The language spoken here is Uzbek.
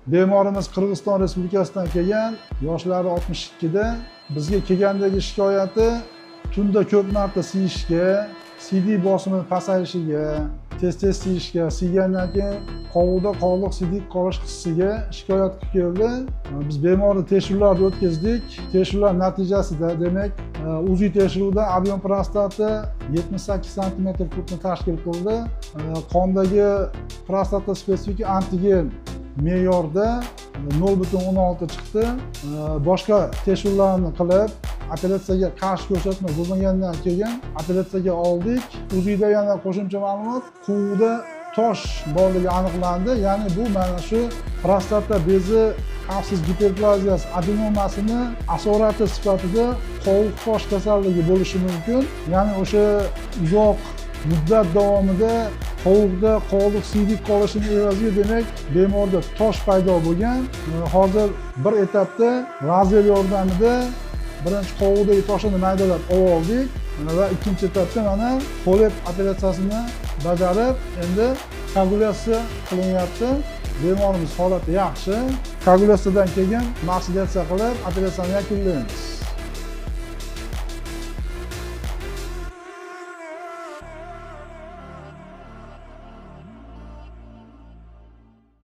Bemorimiz Qirg'iziston Respublikasidan kelgan, yoshlari 62da. Bizga kelgandagi shikoyati tunda ko'p marta siyishga, siydik bosimi pasayishiga, tez-tez siyishga, siygandan keyin qovuqda qoldiq siydik qolish hissiga shikoyat qilib keldi. Biz bemorni tekshiruvlarni o'tkazdik. Tekshiruvlar natijasida, demak, UZI tekshiruvida объем prostata 78 santimetr kubni tashkil qildi. Qondagi prostata spesifik antigen me'yorda 0,16 chiqdi. Boshqa tekshiruvlarni qilib, operatsiyaga qarshi ko'rsatma bo'lmagandan keyin operatsiyaga oldik. UZIda yana qo'shimcha ma'lumot: quvurda tosh borligi aniqlandi. Ya'ni bu mana shu prostata bezi xavfsiz giperplaziyasi adenomasini asorati sifatida qovuq tosh kasalligi bo'lishi mumkin. Ya'ni o'sha uzoq muddat davomida qovuqda qoldiq siydik qolishini evaziga, demak, bemorda tosh paydo bo'lgan. Hozir bir etapda lazer yordamida birinchi qovuqdagi toshini maydalab oldik va ikkinchi etapda mana HoLEP operatsiyasini bajarib, endi koagulyatsiya qilinyapti. Bemorimiz holati yaxshi. Koagulyatsiyadan keyin maksilyatsiya qilib, operatsiyani yakunlaymiz.